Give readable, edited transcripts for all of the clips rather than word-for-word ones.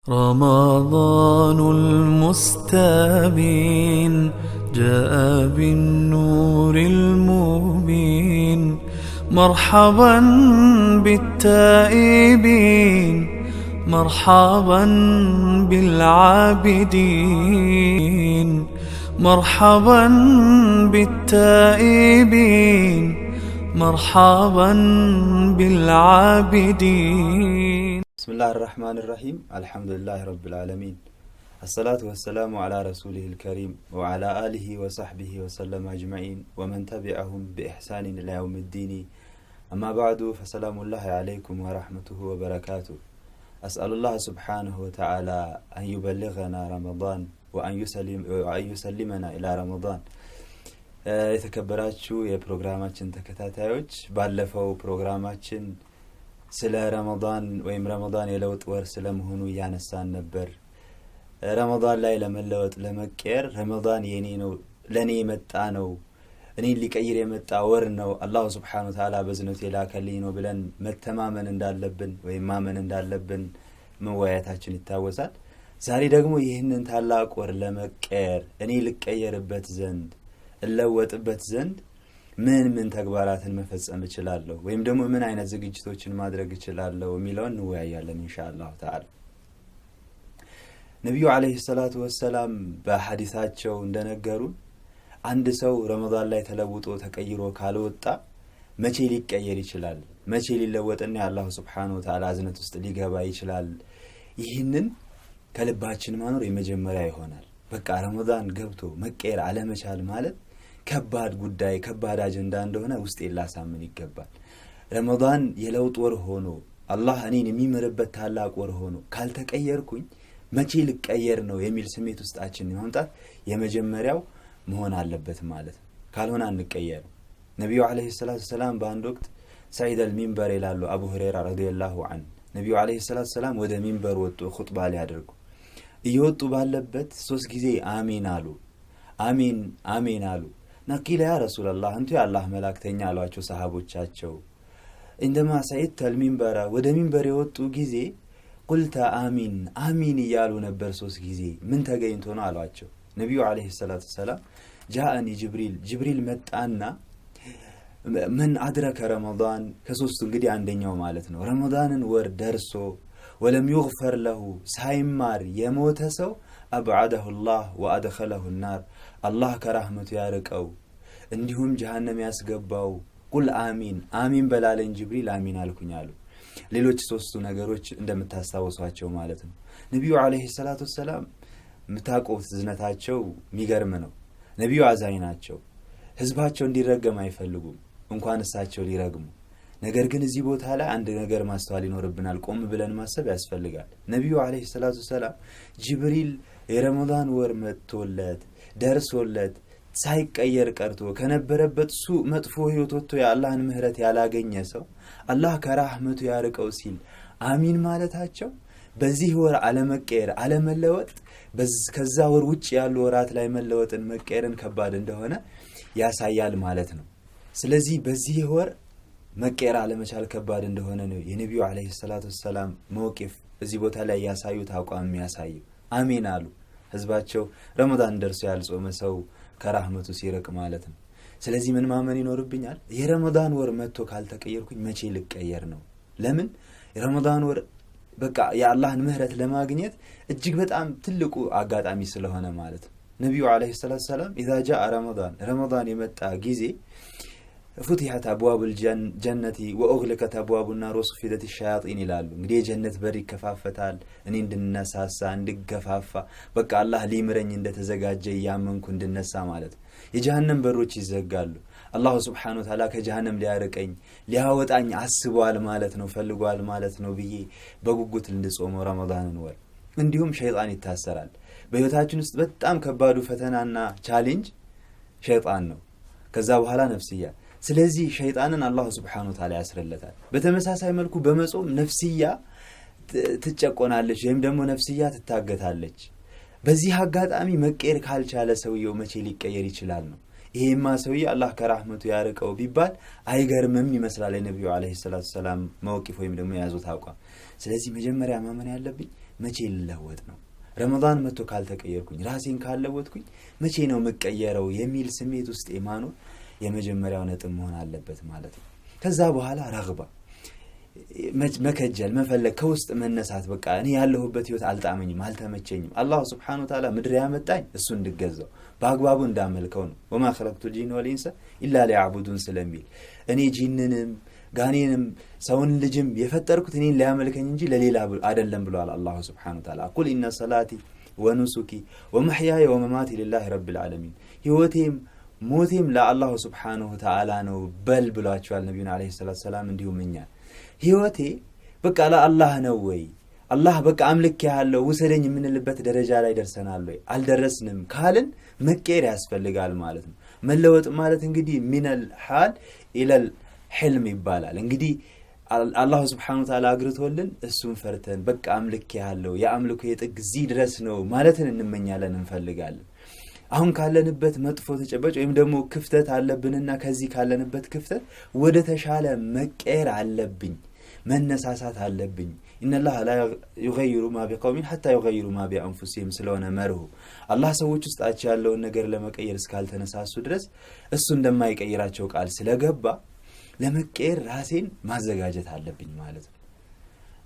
رمضان المستبين جاء بالنور المبين، مرحبا بالتائبين، مرحبا بالعابدين، مرحبا بالتائبين، مرحبا بالعابدين. بسم الله الرحمن الرحيم، الحمد لله رب العالمين، الصلاة والسلام على رسوله الكريم وعلى آله وصحبه وسلم أجمعين ومن تبعهم بإحسان إلى يوم الدين. أما بعد، فسلام الله عليكم ورحمته وبركاته. أسأل الله سبحانه وتعالى أن يبلغنا رمضان وأن يسلمنا إلى رمضان. የተከበራችሁ የፕሮግራማችን ተከታታዮች፣ ባለፈው ፕሮግራማችን ስለ ረመዳን ወይም ረመዳን የለውጥ ወር ስለመሆኑ እያነሳን ነበር። ረመዳን ላይ ለመለወጥ፣ ለመቀየር፣ ረመዳን የኔ ነው፣ ለኔ የመጣ ነው፣ እኔን ሊቀይር የመጣ ወር ነው፣ አላሁ ስብሓነሁ ወተዓላ በዝነቱ የላከልኝ ነው ብለን መተማመን እንዳለብን ወይም ማመን እንዳለብን መወያየታችን ይታወሳል። ዛሬ ደግሞ ይህንን ታላቅ ወር ለመቀየር፣ እኔ ልቀየርበት ዘንድ፣ እለወጥበት ዘንድ ምን ምን ተግባራትን መፈጸም እችላለሁ ወይም ደግሞ ምን አይነት ዝግጅቶችን ማድረግ እችላለሁ የሚለውን እንወያያለን ኢንሻአላሁ ተዓላ። ነቢዩ ዓለይሂ ሰላቱ ወሰላም በሐዲሳቸው እንደነገሩን አንድ ሰው ረመዳን ላይ ተለውጦ ተቀይሮ ካልወጣ መቼ ሊቀየር ይችላል? መቼ ሊለወጥና የአላሁ ስብሓነሁ ወተዓላ እዝነት ውስጥ ሊገባ ይችላል? ይህንን ከልባችን ማኖር የመጀመሪያ ይሆናል። በቃ ረመዳን ገብቶ መቀየር አለመቻል ማለት ከባድ ጉዳይ፣ ከባድ አጀንዳ እንደሆነ ውስጤ ላሳምን ይገባል። ረመዳን የለውጥ ወር ሆኖ፣ አላህ እኔን የሚምርበት ታላቅ ወር ሆኖ ካልተቀየርኩኝ መቼ ልቀየር ነው የሚል ስሜት ውስጣችን ማምጣት የመጀመሪያው መሆን አለበት ማለት ነው። ካልሆነ አንቀየርም። ነቢዩ ዓለይሂ ሰላቱ ሰላም በአንድ ወቅት ሰዒድ አልሚንበር ይላሉ አቡ ሁረይራ ረዲየላሁ ዐንሁ። ነቢዩ ዓለይሂ ሰላቱ ሰላም ወደ ሚንበር ወጡ ኹጥባ ሊያደርጉ። እየወጡ ባለበት ሶስት ጊዜ አሚን አሉ። አሚን አሚን አሉ። قيل يا رسول الله፣ አንቱ የአላህ መላእክተኛ አሏቸው ሰሃቦቻቸው። عندما صعدت المنبر፣ ወደ ሚንበር የወጡ ጊዜ قلت آمين آمين እያሉ ነበር ሶስት ጊዜ፣ ምን ተገኝቶ ነው አሏቸው። ነቢዩ ዓለይሂ ሰላቱ ሰላም جاءني جبريل፣ ጅብሪል መጣና من أدرك رمضان፣ ከሶስቱ እንግዲህ አንደኛው ማለት ነው፣ ረመዳንን ወር ደርሶ ولم يغفر له ሳይማር የሞተ ሰው أبعده الله وأدخله النار፣ አላህ ከራህመቱ ያርቀው እንዲሁም ጀሃነም ያስገባው። قل آمين፣ አሚን በላለኝ ጅብሪል፣ አሚን አልኩኝ አሉ። ሌሎች ሶስቱ ነገሮች እንደምታስታውሷቸው ማለት ነው። ነቢዩ ዓለይሂ ሰላቱ ወሰላም የምታውቁት እዝነታቸው የሚገርም ነው። ነቢዩ አዛኝ ናቸው። ህዝባቸው እንዲረገም አይፈልጉም፣ እንኳን እሳቸው ሊረግሙ። ነገር ግን እዚህ ቦታ ላይ አንድ ነገር ማስተዋል ይኖርብናል። ቆም ብለን ማሰብ ያስፈልጋል። ነቢዩ ዓለይሂ ሰላቱ ወሰላም ጅብሪል የረመዳን ወር መጥቶለት ደርሶለት ሳይቀየር ቀርቶ ከነበረበት ሱ መጥፎ ህይወት ወጥቶ የአላህን ምህረት ያላገኘ ሰው አላህ ከራህመቱ ያርቀው ሲል አሚን ማለታቸው በዚህ ወር አለመቀየር፣ አለመለወጥ ከዛ ወር ውጭ ያሉ ወራት ላይ መለወጥን መቀየርን ከባድ እንደሆነ ያሳያል ማለት ነው። ስለዚህ በዚህ ወር መቀየር አለመቻል ከባድ እንደሆነ ነው የነቢዩ ዓለይሂ ሰላቱ ወሰላም መውቂፍ እዚህ ቦታ ላይ ያሳዩት አቋም የሚያሳየው። አሚን አሉ። ህዝባቸው ረመዳን ደርሶ ያልጾመ ሰው ከራህመቱ ሲርቅ ማለት ነው። ስለዚህ ምን ማመን ይኖርብኛል? የረመዳን ወር መጥቶ ካልተቀየርኩኝ መቼ ልቀየር ነው? ለምን? የረመዳን ወር በቃ የአላህን ምህረት ለማግኘት እጅግ በጣም ትልቁ አጋጣሚ ስለሆነ ማለት ነው። ነቢዩ ዓለይሂ ሰላቱ ሰላም إذا جاء رمضان፣ ረመዳን የመጣ ጊዜ فتحت أبواب الجنة وأغلقت أبواب النار وصفدت الشياطين ይላሉ። እንግዲህ የጀነት በር ይከፋፈታል። እኔ እንድነሳሳ፣ እንድገፋፋ፣ በቃ አላህ ሊምረኝ እንደተዘጋጀ እያመንኩ እንድነሳ ማለት ነው። የጀሃነም በሮች ይዘጋሉ። አላሁ ስብሓነሁ ወተዓላ ከጀሃነም ሊያርቀኝ ሊያወጣኝ አስቧል ማለት ነው፣ ፈልጓል ማለት ነው ብዬ በጉጉት እንድጾመው ረመዳንን ወር። እንዲሁም ሸይጣን ይታሰራል። በህይወታችን ውስጥ በጣም ከባዱ ፈተናና challenge ሸይጣን ነው። ከዛ በኋላ ነፍስያ። ስለዚህ ሸይጣንን አላሁ ስብሓነሁ ወተዓላ ያስርለታል። በተመሳሳይ መልኩ በመጾም ነፍስያ ትጨቆናለች ወይም ደግሞ ነፍስያ ትታገታለች። በዚህ አጋጣሚ መቀየር ካልቻለ ሰውየው መቼ ሊቀየር ይችላል ነው። ይሄማ ሰውዬ አላህ ከራህመቱ ያርቀው ቢባል አይገርምም ይመስላል የነቢዩ ዓለይሂ ሰላቱ ሰላም መውቂፍ ወይም ደግሞ የያዙት አቋም። ስለዚህ መጀመሪያ ማመን ያለብኝ መቼ ልለወጥ ነው? ረመዳን መጥቶ ካልተቀየርኩኝ፣ ራሴን ካልለወጥኩኝ መቼ ነው የምቀየረው የሚል ስሜት ውስጥ ማኖር የመጀመሪያው ነጥብ መሆን አለበት ማለት ነው። ከዛ በኋላ ረግባ መከጀል፣ መፈለግ፣ ከውስጥ መነሳት። በቃ እኔ ያለሁበት ህይወት አልጣመኝም፣ አልተመቸኝም። አላህ سبحانه وتعالى ምድር ያመጣኝ እሱ እንድገዛው በአግባቡ እንዳመልከው ነው። وما خلقت الجن والإنس إلا ليعبدون ስለሚል እኔ ጂንንም ጋኔንም ሰውን ልጅም የፈጠርኩት እኔን ሊያመልከኝ እንጂ ለሌላ አይደለም ብሏል አላሁ سبحانه وتعالى። قل إن صلاتي ونسكي ومحياي ومماتي لله رب العالمين፣ ህይወቴም ሞቴም ለአላሁ سبحانه وتعالى ነው በል ብሏቸዋል ነቢዩን عليه الصلاة والسلام። እንዲሁም እኛ ህይወቴ በቃ ለአላህ ነው ወይ፣ አላህ በቃ አምልክ ያለው ውሰደኝ የምንልበት ደረጃ ላይ ደርሰናል ወይ? አልደረስንም ካልን መቀየር ያስፈልጋል ማለት ነው። መለወጥ ማለት እንግዲህ من الحال إلى الحلم ይባላል። እንግዲህ አላሁ سبحانه وتعالى አግርቶልን እሱን ፈርተን በቃ አምልክ ያለው የአምልኮ የጥግ እዚህ ድረስ ነው ማለትን እንመኛለን፣ እንፈልጋለን። አሁን ካለንበት መጥፎ ተጨባጭ ወይም ደግሞ ክፍተት አለብንና ከዚህ ካለንበት ክፍተት ወደ ተሻለ መቀየር አለብኝ፣ መነሳሳት አለብኝ። إن الله لا يغير ما بقوم حتى يغيروا ما بأنفسهم ስለሆነ መርሁ አላህ ሰዎች ውስጣቸው ያለውን ነገር ለመቀየር እስካልተነሳሱ ድረስ እሱ እንደማይቀይራቸው ቃል ስለገባ ለመቀየር ራሴን ማዘጋጀት አለብኝ ማለት ነው።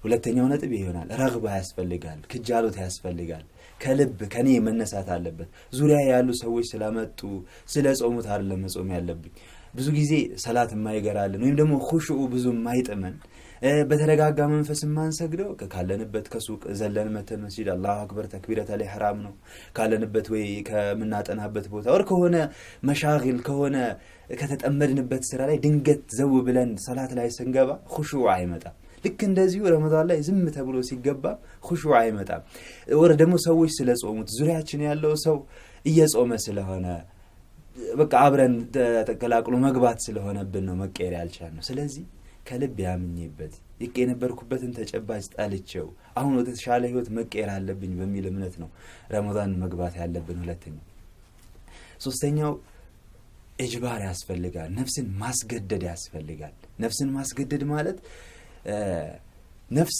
ሁለተኛው ነጥብ ይሆናል። ረግባ ያስፈልጋል፣ ክጃሎት ያስፈልጋል። ከልብ ከኔ መነሳት አለበት። ዙሪያ ያሉ ሰዎች ስለመጡ ስለ ጾሙት አይደለም መጾም ያለብኝ። ብዙ ጊዜ ሰላት የማይገራልን ወይም ደግሞ ኹሹኡ ብዙ የማይጥመን፣ በተረጋጋ መንፈስ የማንሰግደው ካለንበት ከሱቅ ዘለን መተን መስጂድ الله أكبر تكبيرة الإحرام ነው፣ ካለንበት ወይ ከምናጠናበት ቦታ ወር ከሆነ مشاغل ከሆነ ከተጠመድንበት ስራ ላይ ድንገት ዘው ብለን ሰላት ላይ ስንገባ ኹሹኡ አይመጣም። ልክ እንደዚሁ ረመዳን ላይ ዝም ተብሎ ሲገባ ኹሹዕ አይመጣም። ወር ደግሞ ሰዎች ስለጾሙት፣ ዙሪያችን ያለው ሰው እየጾመ ስለሆነ በቃ አብረን ተቀላቅሎ መግባት ስለሆነብን ነው መቀየር ያልቻልነው። ስለዚህ ከልብ ያምኜበት የነበርኩበትን ተጨባጭ ጠልቼው አሁን ወደ ተሻለ ህይወት መቀየር አለብኝ በሚል እምነት ነው ረመዳን መግባት ያለብን። ሁለተኛው። ሶስተኛው إجبار ያስፈልጋል። ነፍስን ማስገደድ ያስፈልጋል። ነፍስን ማስገደድ ማለት ነፍስ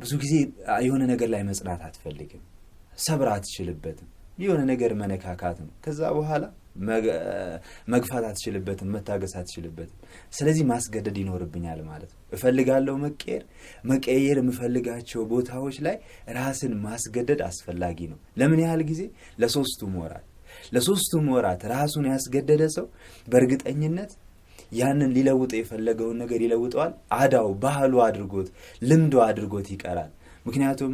ብዙ ጊዜ የሆነ ነገር ላይ መጽናት አትፈልግም። ሰብር አትችልበትም። የሆነ ነገር መነካካት ነው። ከዛ በኋላ መግፋት አትችልበትም፣ መታገስ አትችልበትም። ስለዚህ ማስገደድ ይኖርብኛል ማለት ነው። እፈልጋለሁ መቀየር፣ መቀየር የምፈልጋቸው ቦታዎች ላይ ራስን ማስገደድ አስፈላጊ ነው። ለምን ያህል ጊዜ? ለ3ቱም ወራት። ለ3ቱም ወራት ራሱን ያስገደደ ሰው በእርግጠኝነት ያንን ሊለውጥ የፈለገውን ነገር ይለውጠዋል። አዳው ባህሉ አድርጎት ልምዱ አድርጎት ይቀራል። ምክንያቱም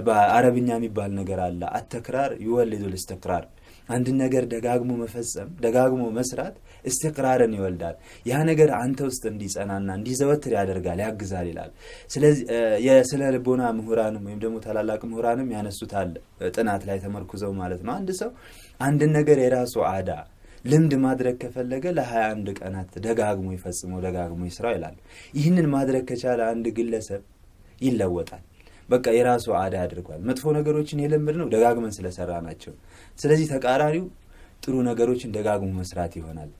በአረብኛ የሚባል ነገር አለ፣ التكرار يولد الاستقرار። አንድ ነገር ደጋግሞ መፈጸም፣ ደጋግሞ መስራት استقرار ን ይወልዳል። ያ ነገር አንተ ውስጥ እንዲጸናና እንዲዘወትር ያደርጋል፣ ያግዛል ይላል። ስለዚህ የስነ ልቦና ምሁራንም ወይም ደግሞ ታላላቅ ምሁራንም ያነሱታል፣ ጥናት ላይ ተመርኩዘው ማለት ነው። አንድ ሰው አንድን ነገር የራሱ አዳ ልምድ ማድረግ ከፈለገ ለ21 ቀናት ደጋግሞ ይፈጽመው፣ ደጋግሞ ይስራው ይላሉ። ይህንን ማድረግ ከቻለ አንድ ግለሰብ ይለወጣል። በቃ የራሱ አዳ አድርጓል። መጥፎ ነገሮችን የለመድነው ደጋግመን ስለሰራ ናቸው። ስለዚህ ተቃራኒው ጥሩ ነገሮችን ደጋግሞ መስራት ይሆናል።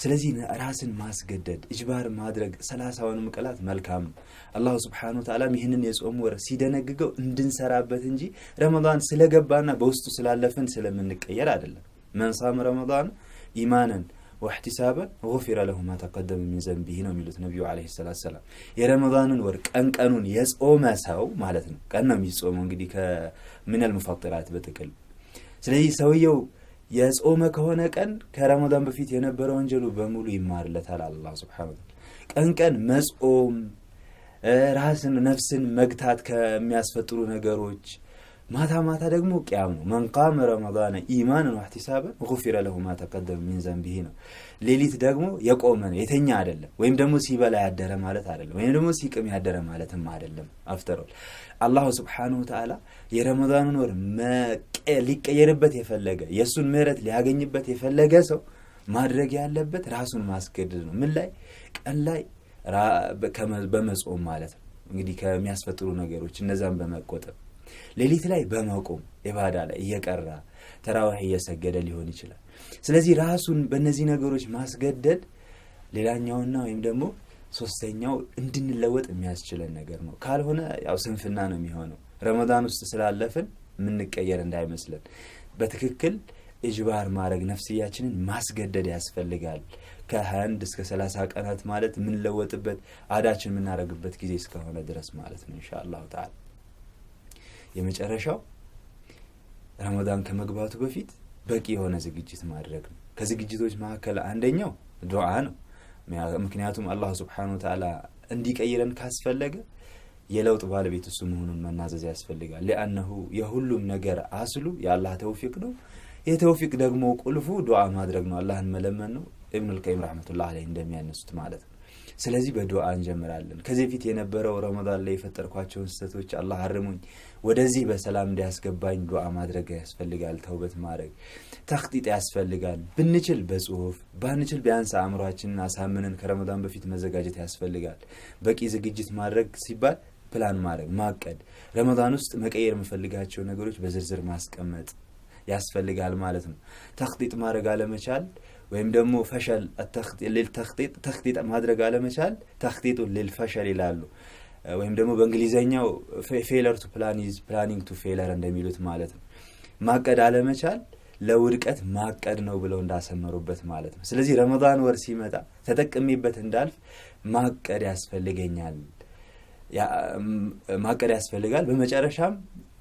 ስለዚህ ራስን ማስገደድ إجبار ማድረግ 30ውንም ቀናት መልካም ነው። አላሁ سبحانه وتعالى ይህንን የጾም ወር ሲደነግገው እንድንሰራበት እንጂ ረመዳን ስለገባና በውስጡ ስላለፍን ስለምንቀየር አይደለም። من صام رمضان إيمانا واحتسابا غفر له ما تقدم من ذنبه ነው የሚሉት ነቢዩ عليه الصلاة والسلام። የረመዳንን ወር ቀን ቀኑን የጾመ ሰው ማለት ነው። ቀን ነው የሚጾመው እንግዲህ ከ من المفطرات በጥቅል። ስለዚህ ሰውየው የጾመ ከሆነ ቀን ከረመዳን በፊት የነበረ ወንጀሉ በሙሉ ይማርለታል አላህ سبحانه وتعالى። ቀን ቀን መጾም፣ ራስን ነፍስን መግታት ከሚያስፈጥሩ ነገሮች፣ ማታ ማታ ደግሞ ቅያም ነው። من قام رمضان إيمانا واحتسابا غفر له ما تقدم من ذنبه ነው። ሌሊት ደግሞ የቆመ ነው፣ የተኛ አይደለም። ወይም ደግሞ ሲበላ ያደረ ማለት አይደለም። ወይም ደግሞ ሲቅም ያደረ ማለትም አይደለም። After all አላሁ سبحانه وتعالى የረመዳኑን ወር ሊቀየርበት የፈለገ፣ የእሱን ምህረት ሊያገኝበት የፈለገ ሰው ማድረግ ያለበት ራሱን ማስገደድ ነው። ምን ላይ? ቀን ላይ በመጾም ማለት ነው። እንግዲህ ከሚያስፈጥሩ ነገሮች እነዛን በመቆጠብ፣ ሌሊት ላይ በመቆም ኢባዳ ላይ እየቀራ፣ ተራዊህ እየሰገደ ሊሆን ይችላል። ስለዚህ ራሱን በእነዚህ ነገሮች ማስገደድ ሌላኛውና ወይም ደግሞ ሶስተኛው እንድንለወጥ የሚያስችለን ነገር ነው። ካልሆነ ያው ስንፍና ነው የሚሆነው። ረመዳን ውስጥ ስላለፍን የምንቀየር እንዳይመስለን። በትክክል إجبار ማድረግ ነፍስያችንን ማስገደድ ያስፈልጋል። ከ21 እስከ 30 ቀናት ማለት የምንለወጥበት አዳችን የምናደርግበት ጊዜ እስከሆነ ድረስ ማለት ነው إن شاء الله تعالى። የመጨረሻው ረመዳን ከመግባቱ በፊት በቂ የሆነ ዝግጅት ማድረግ ነው። ከዝግጅቶች መካከል አንደኛው ዱዓ ነው። ምክንያቱም አላህ سبحانه وتعالى እንዲቀይረን ካስፈለገ የለውጥ ባለቤት እሱ መሆኑን መናዘዝ ያስፈልጋል። لأنه የሁሉም ነገር አስሉ የአላህ ተውፊቅ ነው። የተውፊቅ ደግሞ ቁልፉ ዱዓ ማድረግ ነው፣ አላህን መለመን ነው። ኢብኑል ቀይም رحمة الله عليه እንደሚያነሱት ማለት ነው። ስለዚህ በዱዓ እንጀምራለን። ከዚህ በፊት የነበረው ረመዳን ላይ የፈጠርኳቸውን ስህተቶች አላህ አርሙኝ፣ ወደዚህ በሰላም እንዲያስገባኝ ዱዓ ማድረግ ያስፈልጋል። ተውበት ማድረግ፣ تخطيط ያስፈልጋል። ብንችል በጽሁፍ ባንችል ቢያንስ አእምሯችንን አሳምነን ከረመዳን በፊት መዘጋጀት ያስፈልጋል። በቂ ዝግጅት ማድረግ ሲባል ፕላን ማድረግ፣ ማቀድ፣ ረመዳን ውስጥ መቀየር የምፈልጋቸው ነገሮች በዝርዝር ማስቀመጥ ያስፈልጋል ማለት ነው። تخطيط ማድረግ አለመቻል ወይም ደግሞ فشل للتخطيط تخطيط ማድረግ አለመቻል تخطيط للفشل ይላሉ። ወይም ደግሞ በእንግሊዘኛው failure to plan is planning to failure እንደሚሉት ማለት ነው። ማቀድ አለመቻል ለውድቀት ማቀድ ነው ብለው እንዳሰመሩበት ማለት ነው። ስለዚህ ረመዳን ወር ሲመጣ ተጠቅሜበት እንዳልፍ ማቀድ ያስፈልገኛል፣ ማቀድ ያስፈልጋል። በመጨረሻም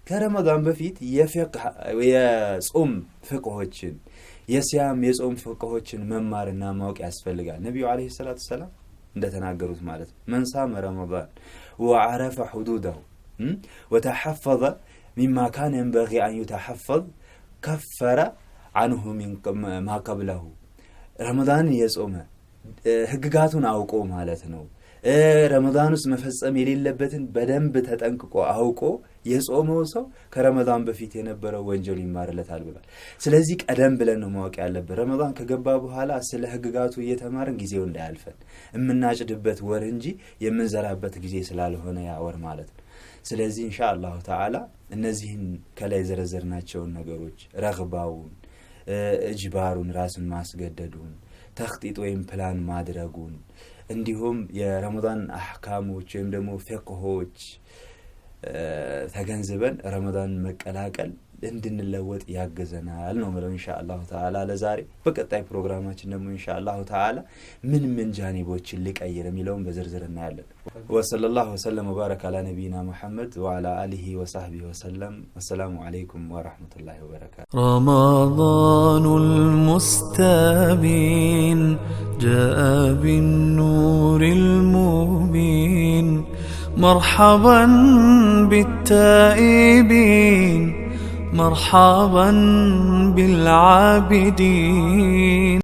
ከረመዳን በፊት የጾም ፍቅሆችን የሲያም የጾም ፍቅሆችን መማርና ማወቅ ያስፈልጋል። ነቢዩ عليه الصلاة والسلام እንደተናገሩት ማለት ነው من صام رمضان وعرف حدوده وتحفظ مما كان ينبغي أن يتحفظ كفر عنه ما قبله። ረመዳንን የጾመ ህግጋቱን አውቆ ማለት ነው፣ ረመዳን ውስጥ መፈጸም የሌለበትን በደንብ ተጠንቅቆ አውቆ የጾመው ሰው ከረመዳን በፊት የነበረው ወንጀሉ ይማርለታል ብሏል። ስለዚህ ቀደም ብለን ነው ማወቅ ያለብን። ረመዳን ከገባ በኋላ ስለ ህግጋቱ እየተማርን ጊዜው እንዳያልፈን፣ የምናጭድበት ወር እንጂ የምንዘራበት ጊዜ ስላልሆነ ያ ወር ማለት ነው። ስለዚህ إن شاء الله تعالى እነዚህን ከላይ የዘረዘርናቸውን ነገሮች ረግባውን፣ እጅባሩን፣ ራስን ማስገደዱን፣ تخطيط ወይም ፕላን ማድረጉን እንዲሁም የረመዳን አህካሞች ወይም ደግሞ ፍቅሆች ተገንዝበን ረመዳን መቀላቀል እንድንለወጥ ያግዘናል ነው ምለው إن شاء الله تعالى ለዛሬ። በቀጣይ ፕሮግራማችን ደግሞ إن شاء الله تعالى ምን ምን ጃኒቦችን ልቀይር የሚለውን በዝርዝር እናያለን። وصلى الله وسلم وبارك على نبينا محمد وعلى آله وصحبه وسلم። والسلام عليكم ورحمة الله وبركاته። رمضان المستبين جاء بالنور المبين مرحبا بالتائبين مرحبا بالعابدين.